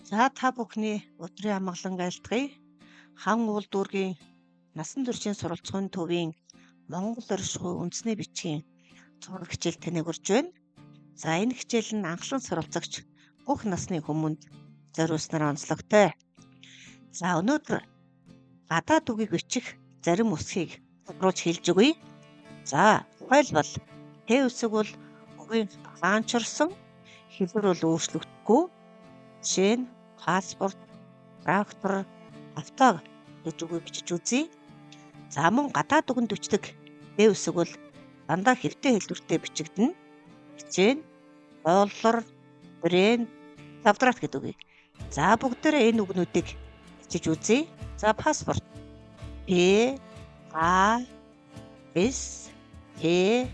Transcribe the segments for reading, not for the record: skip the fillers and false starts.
За та бүхний өдрийн амгалан айлтгая. Хан уул дүүргийн насан туршийн суралцахын төвийн Монгол оршихуй үндэсний бичгийн цуврал хичээл таныг урьж байна. За энэ хичээл нь анхлан суралцагч бүх насны хүмүүнд зориулснаар онцлогтой. За өнөөдөр гадаад үгийг бичих зарим үсгийг тодруулж хэлж өгье. За тухайлбал Т үсэг бол үгийн хаанчирсан хэлбэр бол өөрчлөгдөхгүй. Жишээ нь паспорт, трактор, авто гэж үгийг бичиж үзье. За мөн гадаад үгэнд бичдэг Д үсэг бол дандаа хэвтэй хэлбэртэй бичигдэнэ. Жишээ нь доллар, брэнд, квадрат гэдэг үгийг. За бүгдээрээ энэ үгнүүдийг бичиж үзье. За паспорт П А С Т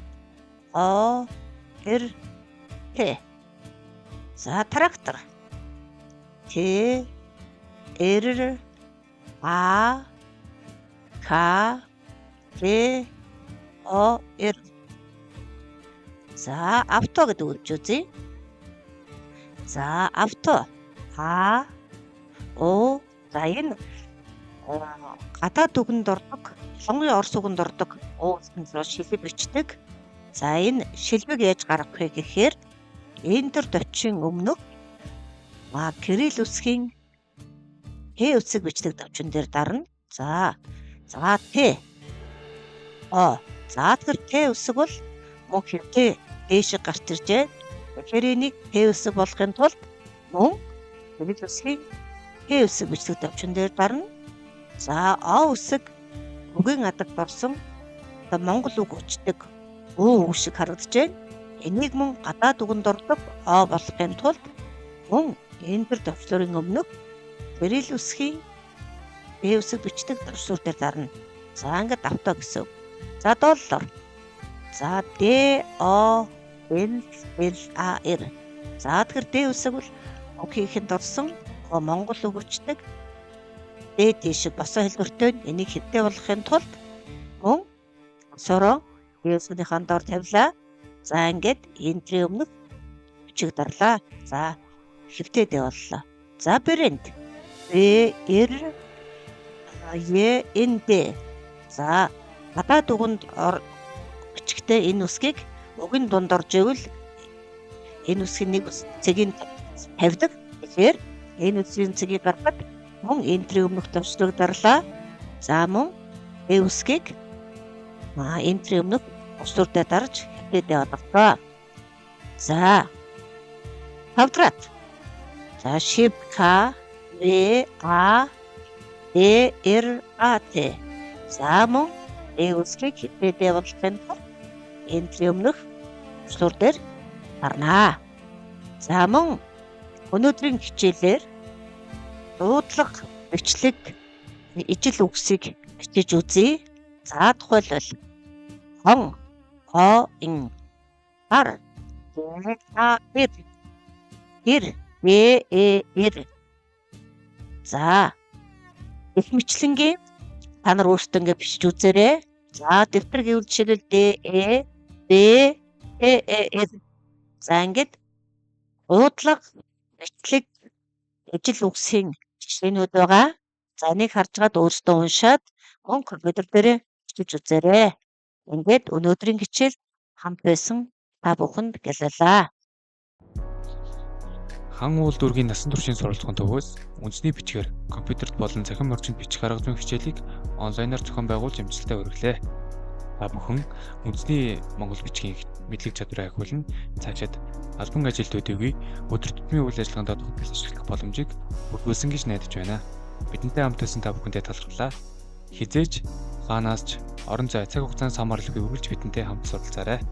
О Р Т. За трактор Т Р А К Т О Р. За авто гэдэг үг үзье. За авто А О. За энэ гадаад үгэнд ордог, ялангуяа орос үгэнд ордог уу үсгэн шилбэг бичдэг. За энэ шилбэг яаж гаргах вэ гэхээр эндэр товчийн өмнөх кирилл үсгийн Т үсэг бичдэг товчон дээр дарна. За за Т О. За тэгэхээр Т үсэг бол мөн хэвтэй дээш гарч иржээ. Тэгэхээр энийг Т үсэг болохын тулд мөн кирилл үсгийн Т үсэг бичдэг товчон дээр дарна. За О үсэг үгийн адагт орсон одоо монгол үг өчтдөг Өө үг шиг харагдаж байна. Энийг мөн гадаад үгэнд ордог О болохын тулд мөн эндэр товчлуурын өмнөх кирилл үсгийн Т үсэг бичдэг товчлуур дээр дарна. За ингээд авто гэсэн үг. За доллар. За Д О Л Л А Р. За тэгэхээр Д үсэг бол үгийнхэнд орсон монгол үг өчтдөг Д тийш босоо хэлбэртэй энийг хэвтэй болгохын тулд мөн сороо Д үсгийнхаа дор тавилаа. За ингээд энтрийн өмнөх бичиг дарлаа. За хэвтэй Д боллоо. За брэнд Б Р Е Н Д. За гадаад үгэнд бичгтээ энэ үсгийг үгэн дунд орж ивэл энэ үсгийн нэг цэгийг тавьдаг. Тэгэхээр энэ үсгийн цэгийг гаргахад мөн энтрийн өмнөх товчлуурыг дарлаа. За мөн Д үсгийг энтрийн өмнөх товчлууртай дарж хэвтэй болголоо. За квадрат. За шип К В А Д Р А Т. За мөн Д үсгийг хэвтэй болгохын тулд энтрийн өмнөх товчлуур дээр дарнаа. За мөн өнөөдрийн хичээлээр дуудлага, бичлэг, ижил үгсийг бичиж үзье. За тухайлбал хон, хо, ин, гар, г, а, р, гэр, г, э, р. За их мэтлэнгийн та нар өөрсдөө ингэ бичиж үзээрэй. За дэвтэр гэвэл жишээлбэл Д, Э, Б, Т, Э, Р. За ингээд дуудлага, бичлэг, ижил үгсийн жишээнүүд байгаа. За энийг харж байгаад өөрсдөө уншаад мөн компьютер дээр бичиж үзээрэй. Ингээд өнөөдрийн хичээл хамт байсан та бүхэнд баярлалаа. Хан уул дүүргийн насан туршийн суралцахын төвөөс үндэсний бичгээр компьютерт болон цахим орчинд бичих арга зүйн хичээлийг онлайнаар зохион байгуулж амжилттай хүргэлээ. Та бүхэн үндэсний монгол бичгийн мэдлэг чадвараа ахиулан цаашид албан ажил төдийгүй өдөр тутмын үйл ажиллагаанд тогтмол ашиглах боломжийг бүрдүүлсэн гэж найдаж байна. Бидэнтэй хамт байсан та бүхэндээ талархлаа. Хизээж хаанаас ч орон зай цаг хугацаанд хамааралгүй үргэлж бидэнтэй хамт суралцаарай.